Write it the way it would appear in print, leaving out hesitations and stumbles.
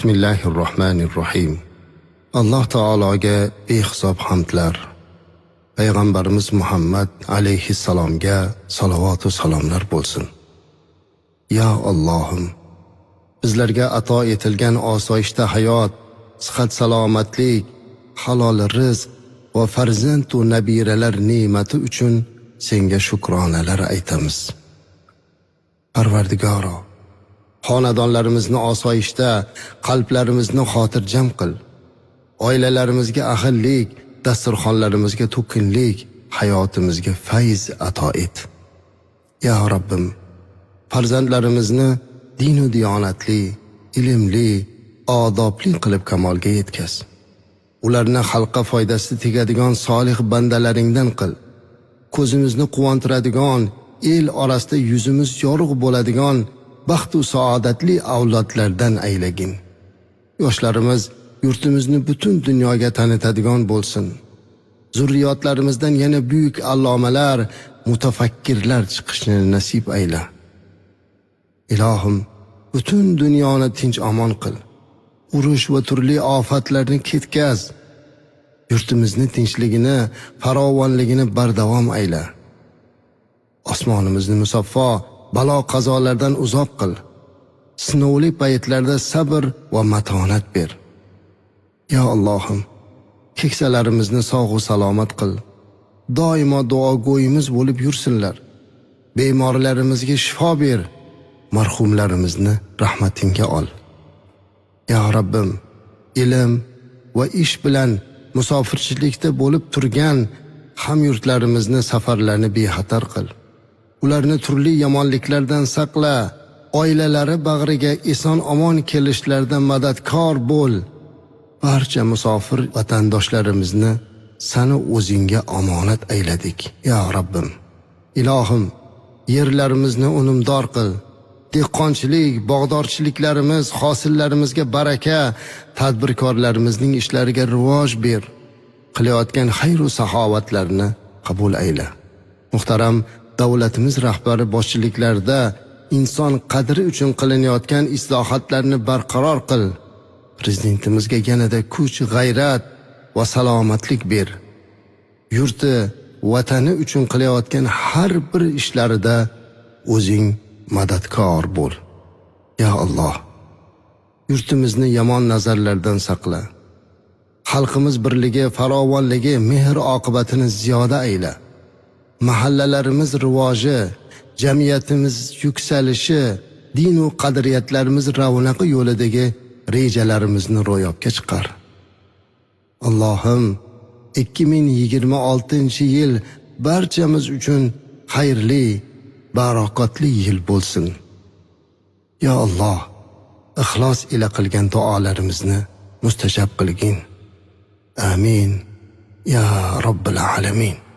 Bismillahirrohmanirrohim. Alloh taologa behisob hamdlar. Payg'ambarimiz Muhammad alayhissalomga salovat va salomlar bo'lsin. Ya Allohim, bizlarga ato etilgan osoyishta hayot, sihat salomatlik, halol rizq va farzand va nabiralar ne'mati uchun senga shukronalar aytamiz. Parvardigoro, xonadonlarimizni osoyishta, qalblarimizni xotirjam qil. Oilalarimizga ahillik, dasturxonlarimizga to'kinlik, hayotimizga fayz ato et. Ya Robbim, farzandlarimizni dinu diyonatli, ilmli, odobli qilib kamolga yetkaz. Ularni xalqqa foydasi tegadigan solih bandalaringdan qil. Ko'zimizni quvontiradigan, el orasida yuzimiz yorug' bo'ladigan baxtu saodatli avlodlardan aylagin. Yoshlarimiz yurtimizni butun dunyoga tanitadigan bo'lsin. Zurriyotlarimizdan yana buyuk allomalar, mutafakkirlar chiqishini nasib ayla. Ilohim, butun dunyoni tinch omon qil. Urush va turli ofatlarni ketkaz. Yurtimizni tinchligini, farovonligini bardavom ayla. Osmonimizni musaffo, balo qazolardan uzoq qil. Sinovli paytlarda sabr va matonat ber. Ya Allohim, keksalarimizni sog' va salomat qil. Doimo duogo'yimiz bo'lib yursinlar. Bemorlarimizga shifo ber. Marhumlarimizni rahmatingga ol. Ya Robbim, ilm va ish bilan musofirchilikda bo'lib turgan hamyurtlarimizni safarlarini bexatar qil. Ularni turli yomonliklardan saqla, oilalari bag'riga eson omon kelishlarida madadkor bo'l. Barcha musofir vatandoshlarimizni sani o'zingga omonat ayladik, ya Robbim. Ilohim, yerlarimizni unumdor qil. Dehqonchilik, bog'dorchiliklarimiz, hosillarimizga baraka, tadbirkorlarimizning ishlariga rivoj ber. Qilayotgan xayr u saxovatlarni qabul ayla. Muhtaram davlatimiz rahbari boshchiliklarida inson qadri uchun qilinayotgan islohotlarni barqaror qil. Prezidentimizga yanada kuch, g'ayrat va salomatlik ber. Yurti, vatani uchun qilayotgan har bir ishlarida o'zing madadkor bo'l. Ya Alloh, yurtimizni yomon nazarlardan saqla. Xalqimiz birligi, farovonligi, mehr oqibatini ziyoda ayla. Mahallalarimiz rivoji, jamiyatimiz yuksalishi, din u qadriyatlarimiz ravnaqi yo'lidagi rejalarimizni ro'yobga chiqar. Allohim, 2026-yil barchamiz uchun xayrli, barakotli yil bo'lsin. Ya Alloh, ixlos ila qilgan duolarimizni mustajab qilgin. Amin. Ya Robbil alamin.